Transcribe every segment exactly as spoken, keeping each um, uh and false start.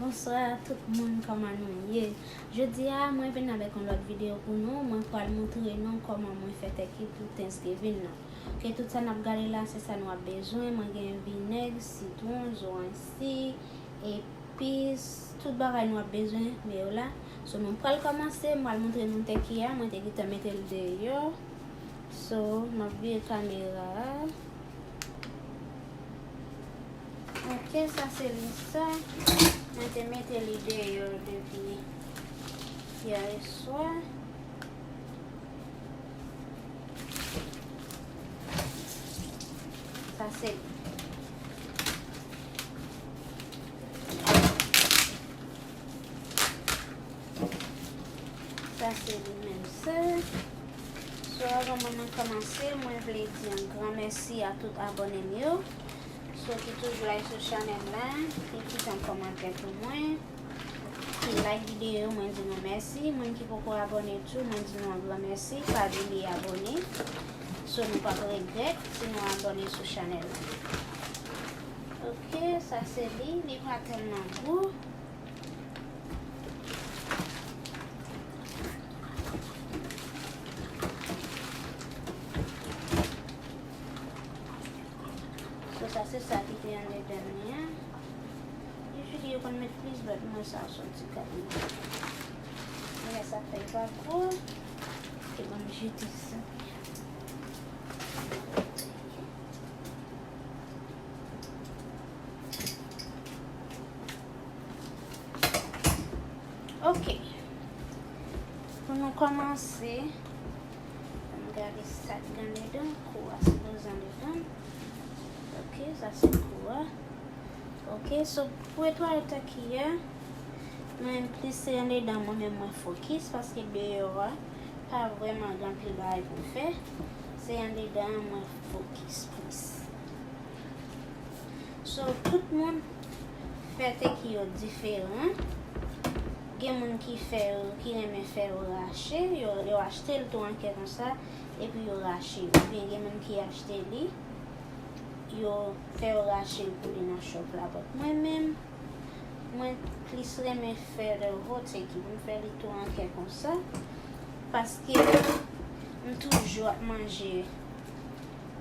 Bonswa tout moun, kòman nou ye? Jodi a, mwen vin avèk yon lòt videyo pou nou. Mwen pral montre nou kòman mwen fè tèki pou Thanksgiving nan. Ok, tout sa n ap gade la, se sa nou ap bezwen. Mwen gen vinèg, sitwon, zoranj si, epis, tout bagay nou ap bezwen, men yo la. So, nou pral kòmanse, mwen pral montre nou tèki a, mwen te gentan mete l deyò. So, m ap vire kamera a. Ok, sa se li sa. Mwen te mete li deyò depi yè swa. Sa se li. Sa se li menm sa. So, avan mwen mwen kòmanse, mwen vle di yon gran mèsi a tout abòne m yo. So, ki toujou like sou chanèl la, ki kite yon kòmantè pou mwen, ki like videyo, mwen di nou mèsi. Moun ki poko abòne tou, mwen di nou yon gran mèsi. Pa bliye abòne. So, nou p ap regrèt si nou abòne sou chanèl la. Ok, sa se li. Li pa tèlman gwo. So, sa se sa ki te andedan li an. Usually yo konn met plis, but mwen sa soti kalm. Men sa fè l pa gwo. Ok, ban m jete sa. Ok. Pou nou kòmanse, ann gade sa ki andedan. Kou a sipoze andedan. Ok, sa se kou a. Ok, so pou netwaye tèki a, mwen plis se andedan mwen menm mwen fokis, paske deyò a pa vrèman gen anpil bagay pou fè. Se andedan an mwen fokis plis. So, tout moun fè tèki yo diferan. Gen moun ki fè yo, ki renmen fè yo rache, yo, yo achte l tou an kè konsa, epi yo rache l. Oubyen gen moun ki achte li, yo fè yo rache l pou li nan shop la. But mwen menm, mwen plis renmen fè the whole tèki, pou m fè li tou an kè konsa, paske m toujou ap manje,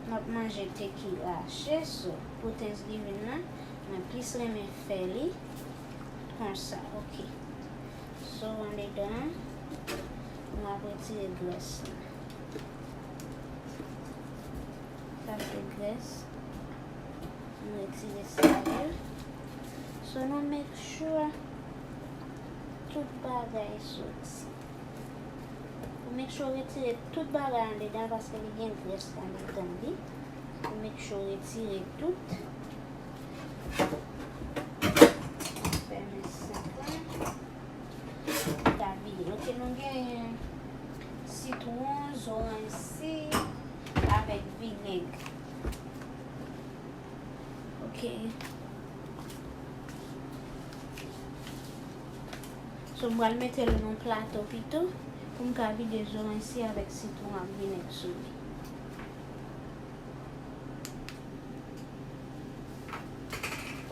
m ap manje tèki rache, so, pou Thanksgiving nan, mwen plis renmen fè li konsa, ok. So, andedan, m ap retire grès la. Sa se grès. M retire sa yo. So, nou make sure tout bagay soti. Ou make sure retire tout bagay andedan paske li gen grès andedan li. Ou make sure retire tout. Fèmen sa. Ka vire. Ok, nou gen sitwon, zoranj si, avèk vinèg. Ok. So, m pral mete l nan plato pito pou m ka vide zoranj si avèk sitwon ak vinèg sou li.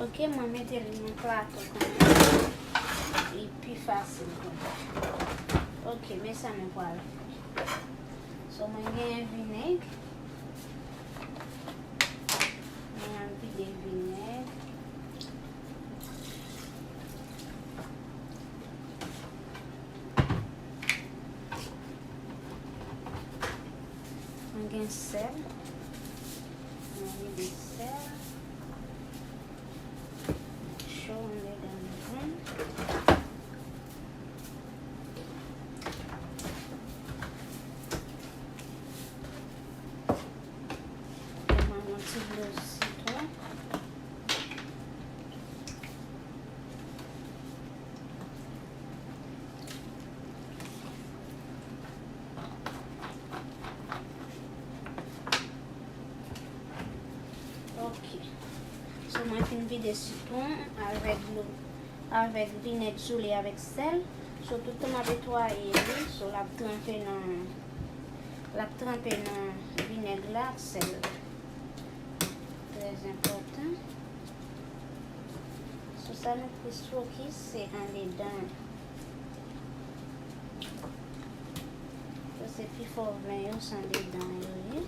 Ok, mwen mete li nan plato kanmenm. Li pi fasil konsa. Ok, men sa nou pral fè. So, mwen genyen vinèg. Mwen al vide vinèg. Mwen gen sèl. Mwen vide sèl. Cho andedan li. Mwen yon ti dlo sitwon. Ok. So, mwen fin vide sitwon avèk dlo, avèk vinèg sou li avèk sèl. So, tout tan m ap netwaye li, so, l ap tranpe nan, l ap tranpe nan vinèg la ak sèl la. Trè enpòtan. So, Sa nou plis fokis se andedan. Sa se pifò ven yo, se andedan yo ye.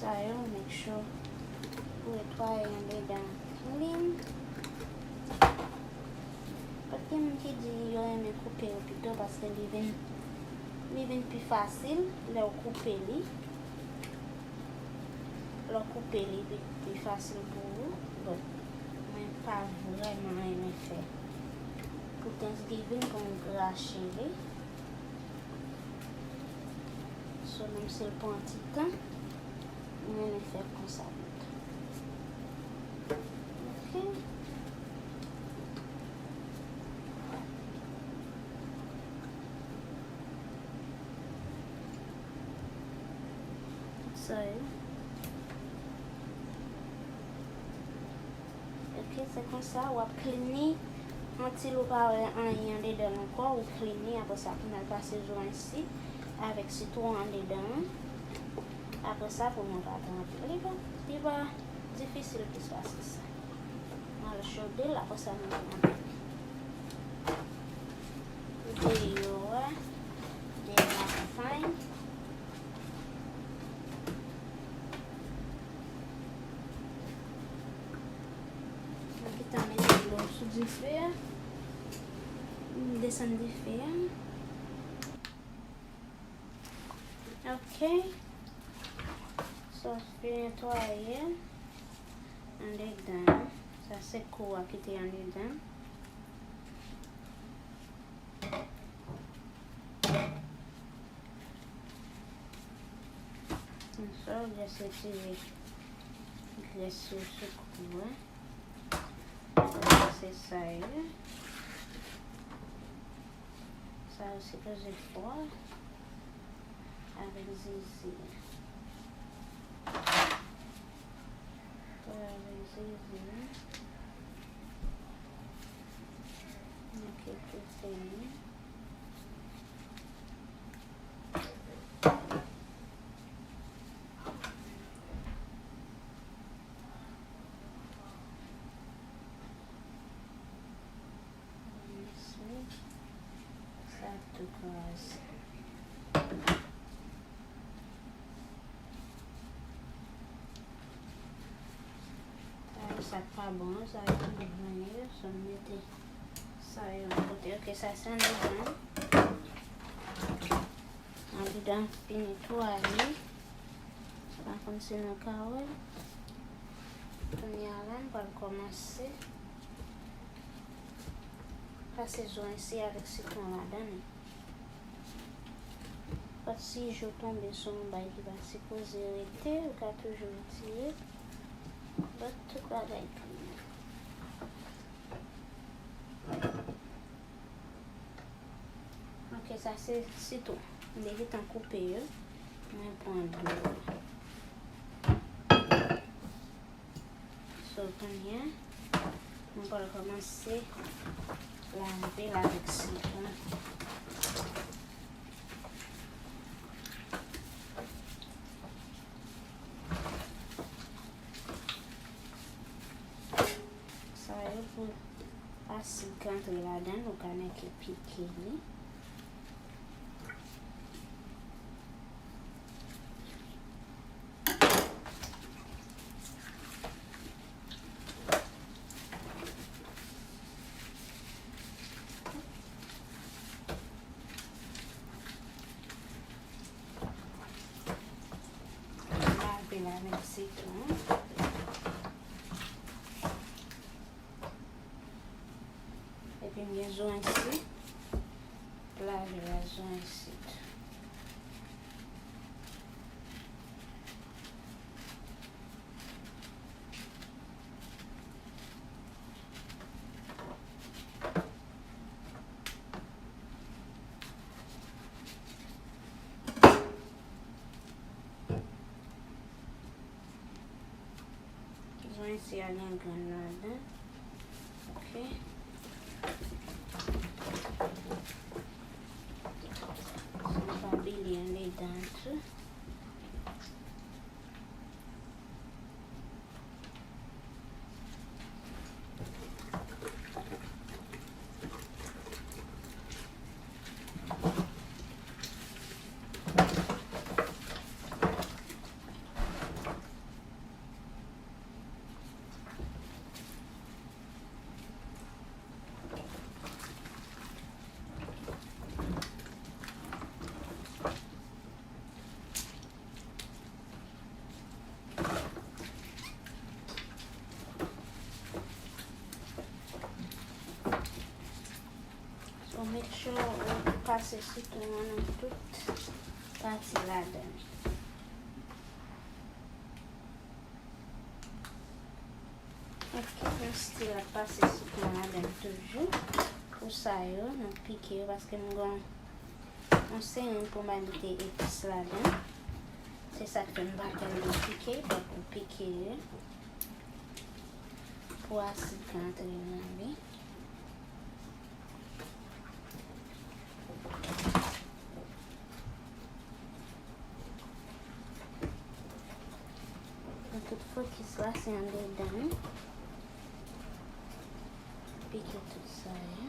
Sa yo, make sure pou netwaye andedan clean. Paske gen moun ki di yo renmen koupe yo pito paske li vin, li vin pi fasil lè w koupe li. Lè w koupe li, li pi, pi fasil pou ou. But mwen pa vrèman renmen fè pou Thanksgiving pou m rache li. So, menm si l pran ti tan, mwen renmen fè konsa pito. Ok. Sa yo. Ok, se konsa, w ap clean li. Antil ou pa wè anyen andedan l ankò, ou clean li. Apre sa, pou n al pase zo ensi avèk sitwon andedan an. Apre sa, pou nou pa tranpe. Li pa, li pa difisil plis pase sa. Mwen al chode l, apre sa, nou vin aprann. Veye yo, wè. They are fine. Mwen gentan mete dlo sou dife a. M desann dife a. Ok. So, fin netwaye andedan. Sa se kou a ki te andedan. Konsa, ou just retire grès yo sou kou a. Se sa ye. Sa yo sipoze fò avèk zizi. Fò avèk zizi. Ok, tou fini. Sa tou kraze. Sa yo, sa k pa bon an, sa yo ki vin yo, so m mete sa yo yon kote. Ok, sa se andedan. Andedan fini tou ale. M pa konn si nou ka wè. Kounye a la, m pral kòmanse pase zo ensi avèk sitwon ladan li. Paske si je w tonbe sou yon bagay ki pa sipoze rete, ou ka toujou retire. But tout bagay clean. Ok, sa se sitwon. M te gentan koupe yo. Mwen pran dlo. So, kounye a, mwen pral kòmanse lave l avèk sitwon. Sa yo pou asid ki antre ladan l, ou ka nèke pike li. Lave l avèk sitwon. Epi m gen zo ensi. Lave l ak zo ensi tou. Ti a gen grenn ladan. Ok. San pa bliye ledan tou. So, make sure ou pase sitwon an nan tout pati ladan l. Ok, nou still ap pase sitwon ladan l toujou. Pou sa yo, nou pike yo paske m gon yon seren pou m al mete epis ladan. Se sa k fè m pa tèlman pike, but m pike yo pou asid la antre nan li. Tout fokis la se andedan. Pike tout sa yo.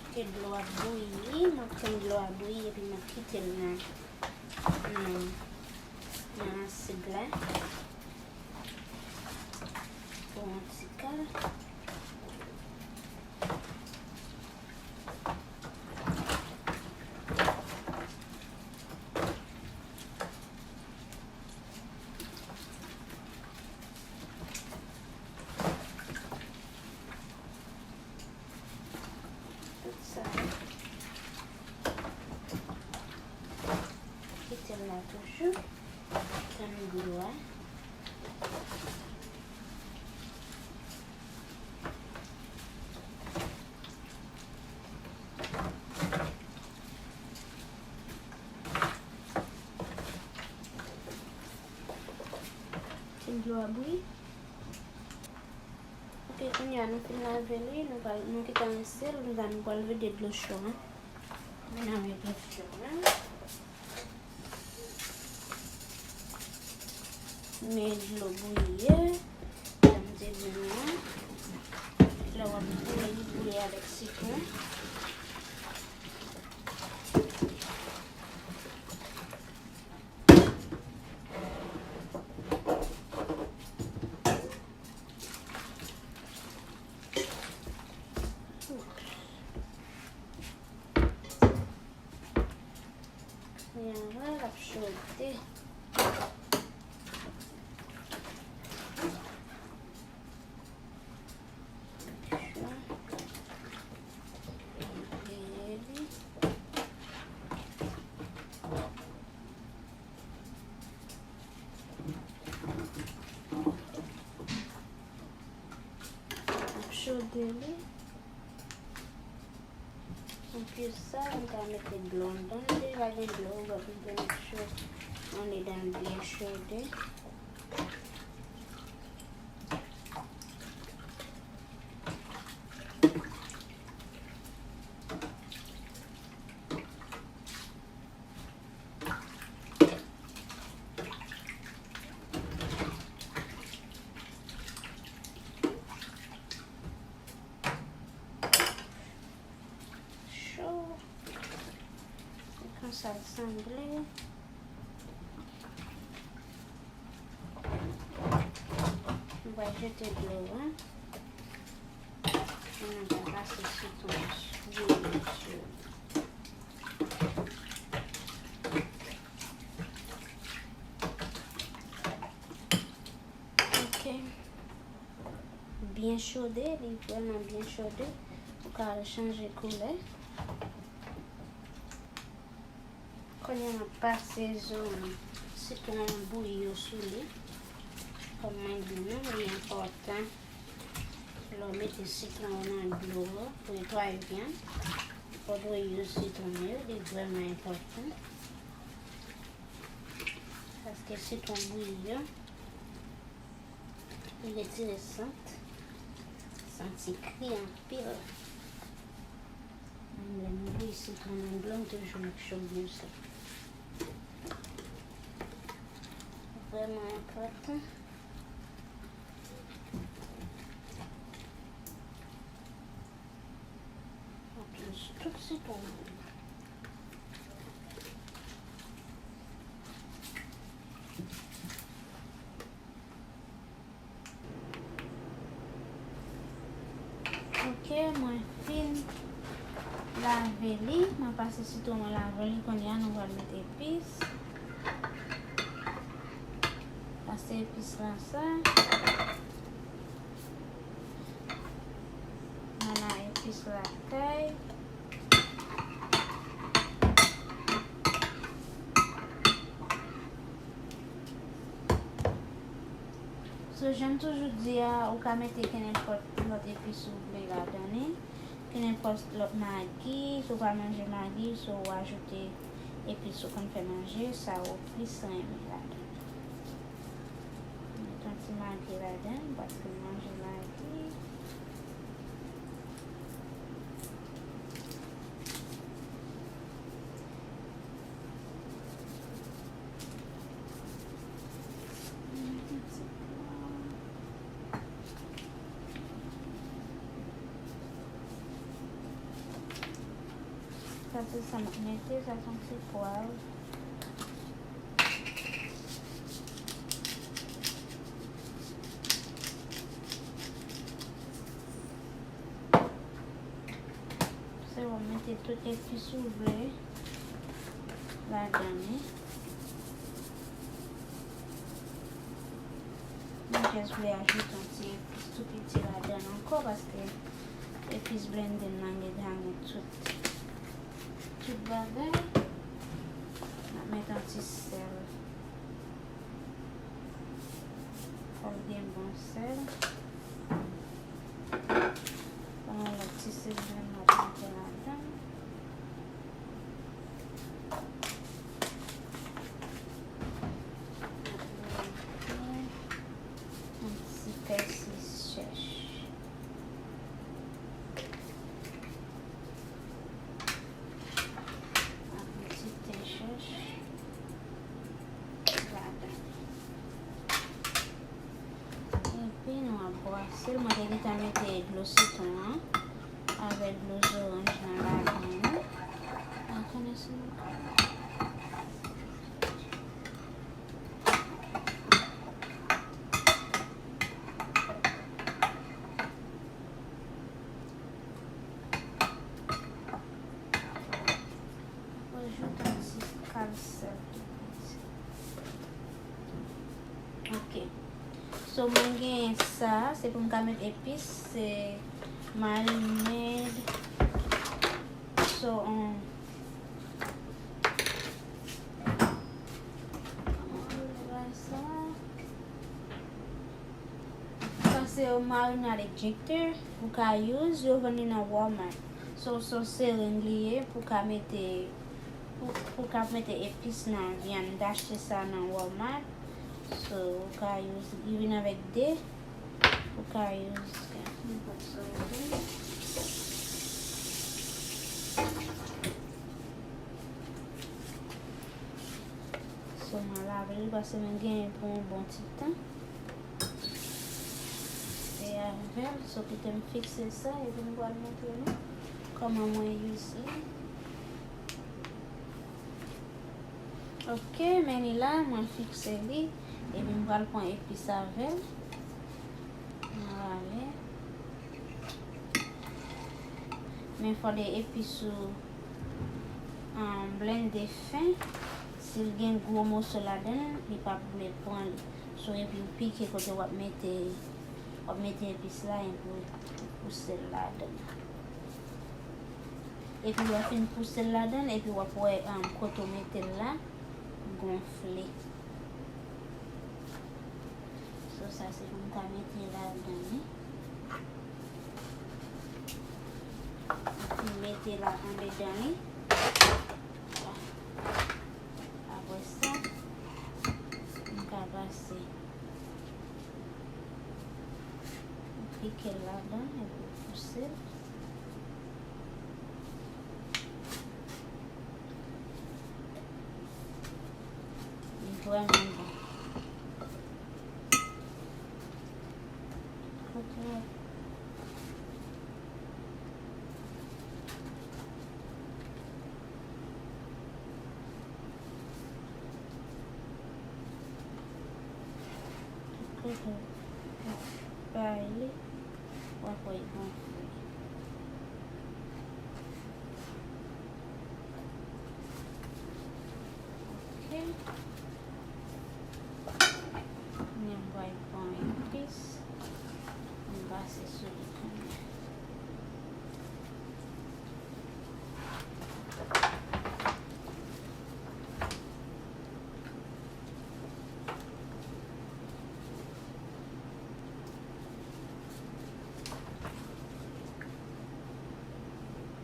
Kite dlo a bouyi, m ap tann dlo a bouyi epi m ap kite l nan, nan, nan asid la pou yon ti ka. Tout sa. Kite l la toujou. Tann dlo a. Tann dlo a bouyi. Ok, kounye a nou fin lave li, nou pral, nou gentan rinse l, nou pral vide dlo cho a. Nou vide dlo cho a. Men dlo bouyi a, jan m te di nou an. Lè w ap boule, boule avèk sitwon. Kounye a la, l ap chode. Ap chode li. Anplis sa, m ka mete dlo anndan. M deja gen dlo, but m te make sure andedan l byen chode. Cho. Se konsa l sanble. Nou va jete dlo a. E nou va pase sitwon bouyi sou li. Ok. Byen chode, li vrèman byen chode. Ou ka al chanje koulè. Kounye a m ap pase zo sitwon bouyi yo sou li. Kòm mwen di nou, li enpòtan Lè w mete sitwon nan dlo pou netwaye vyann, fò w use sitwon yo, li vrèman enpòtan. Paske sitwon bouyi an, li retire sant, sant kri anpil. Menm lè m bouyi sitwon nan dlo, m toujou make sure m use li. Vrèman enpòtan. Tout sitwon. Ok, mwen fin lave li. Mwen pase sitwon mwen lavan li. Kounye a, nou pral met epis. Pase epis la sa. Nana epis lakay. So, jan m toujou di a, ou ka mete kenenpòt lòt epis ou vle ladan li. Kenenpòt lòt magi, si w pa manje magi, so ou ajoute epis ou konn fè manje, sa ou plis renmen ladan. Met yon ti magi ladan, paske m manje magi. Sa se sa m ap mete, sa se yon ti pwav. Se w ap mete tout epis ou vle ladan li. Mwen jis vle ajoute yon ti epis tou piti ladan ankò, paske epis blende m nan gentan gen tout, tout bagay. M ap met yon ti sèl. Fò l gen bon sèl. Pran yon lòt ti sizlin m ap mete ladan. Yon ti pèsi chèch. Ak yon ti ten chèch ladan. Epi nou ap brase l. Mwen te gentan mete dlo sitwon an avèk dlo zoranj lan ladan li. Mwen konnen si nou ka. Rajoute yon ti kal sèl tou piti. Ok. So, mwen gen sa, se pou m ka met epis, se marinade. So, um, sa. Sa se yon marinade ejector ou ka use, yo vann li nan Walmart. So, se yon sering li ye pou ka mete, pou, pou ka mete epis nan vyann. M t achte sa nan Walmart. So, ou ka use, li vin avèk de. Ou ka use nenpòt sa ou vle. So, mwen lave li paske mwen genyen pou yon bon ti tan. E avè l, so kite m fikse sa, epi m pral montre nou kòman mwen use li. Ok, men li la, mwen fikse li, epi m pral pran epis avè l. Mwen rale. Men fò de epis ou, um, blende fen. Si l gen gwo moso ladan l, li p ap vle pran li. So, epi w pike kote w ap mete, w ap mete epis la, epi w pouse l ladan l. Epi lè w fin pouse l ladan l, epi w ap wè, um, kote w mete l la gonfle. So, sa se pou m ta mete ladan li. Mete la andedan li. Apre sa, m ka pase pike l ladan epi pouse l. Li vrèman bon. Kote Kote w bay li, w ap wè l gonfle. Ok. Kounye a m pral pran epis, m pase sou li kounye a.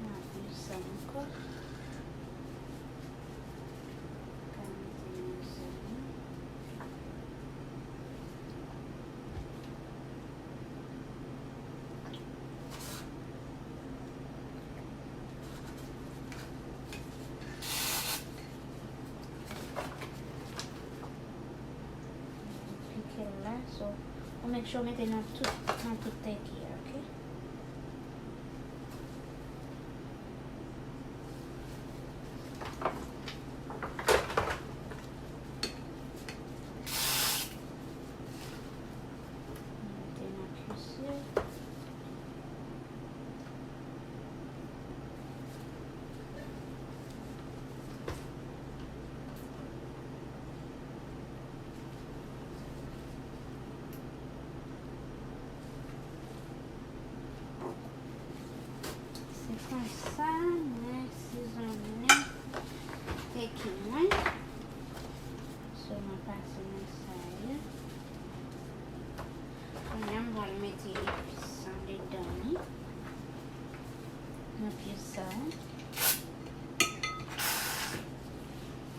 N ap plis sa ankò. Ka mete nan sèl la. Pike l la, so, ou make sure w mete nan tout, nan tout tèkè a, ok? Mete nan kise. Se konsa mwen sizonnen tèkè mwen. So, mwen pase nan sa yo. Kounye a, m pral mete epis andedan li. Nan pyès sa a.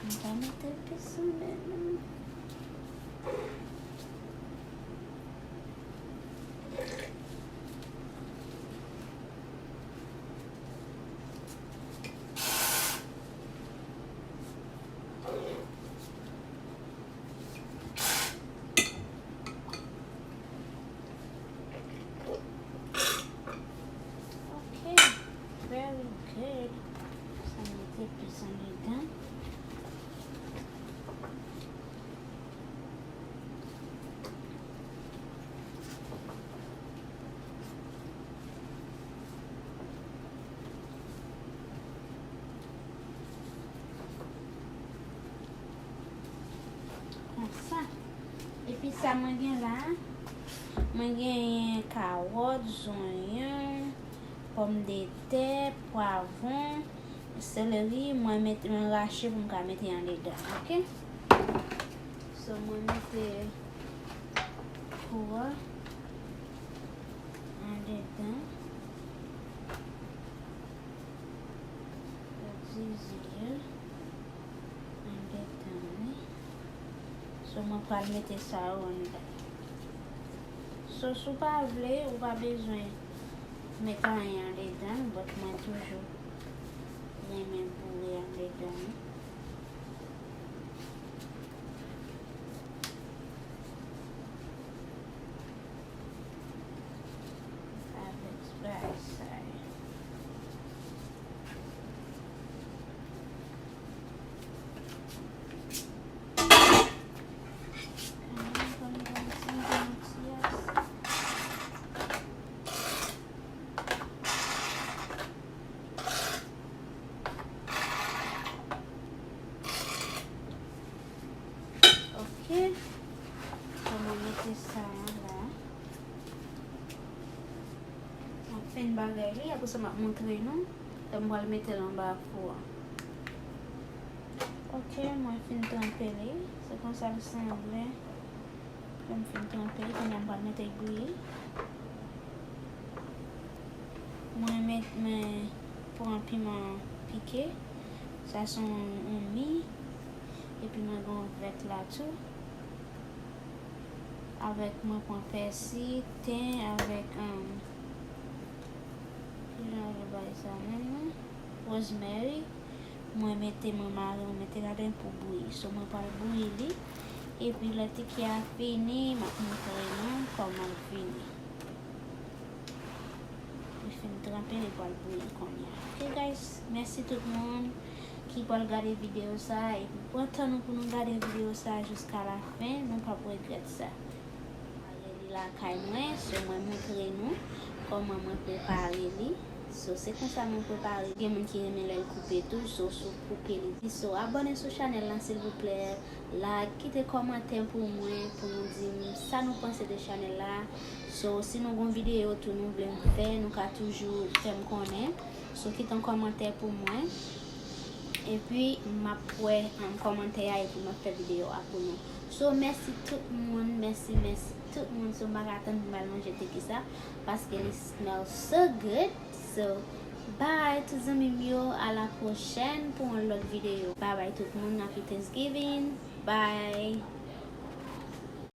M pa mete epis andedan. Ok, very good. Sa mete plis andedan. Konsa. Epi sa mwen gen la, mwen genyen kawòt, zonyon, pòmdetè, pwavwon, seleri, mwen met, mwen rache pou m ka mete andedan, ok? So, mwen mete pou a andedan. Divize l andedan li. So, mwen pral mete sa yo anndan. So, si w pa vle, ou pa bezwen met anyen andedan l, but mwen toujou renmen boure andedan li. Avèk bagay sa yo. Ok. Kòman mete sa a la? M ap fen bagay li, apre sa m ap montre nou lè m pral mete l anba fou a. Ok, mwen fin tranpe li. Se konsa l sanble. Lè m fin tranpe l, kounye a m pral mete griye. Mwen met, mwen Pran piman pike. Sa se yon, yon mi. Epi mwen gen yon vèt la tou. Avèk mwen pran pèsi, ten, avèk, um, ki jan yo rele bagay sa menm non? Rosemary. Mwen mete, mwen mare, mwen mete ladan pou bouyi. So, mwen pral bouyi li. Epi lè tiki a fini, m ap montre nou kòman l fini. Li fin tranpe, li pral bouyi kounye a. Ok, guys, mèsi tout moun ki pral gade videyo sa. Epi pran tan nou pou nou gade videyo sa jiska la fen. Nou p ap regrèt sa. Li lakay mwen, so mwen montre nou kòman mwen prepare li. So, se konsa mwen prepare. Gen moun ki renmen lè l koupe tou, so, so koupe li. So, abòne sou chanèl lan, silvouplè. Like, kite kòmantè pou mwen, pou nou di m sa nou panse de chanèl la. So, si nou gon videyo tou nou vle m fè, nou ka toujou fè m konnen. So, kite yon kòmantè pou mwen. Epi, m ap wè, um, kòmantè a, epi m ap fè videyo a pou nou. So, mèsi tout moun, mèsi, mèsi tout moun. So, m pa ka tann pou m al manje tiki sa, paske li smell so good. So, bye tout zanmi m yo, a la pwochèn pou yon lòt videyo. Bye bye tout moun, happy Thanksgiving. Bye.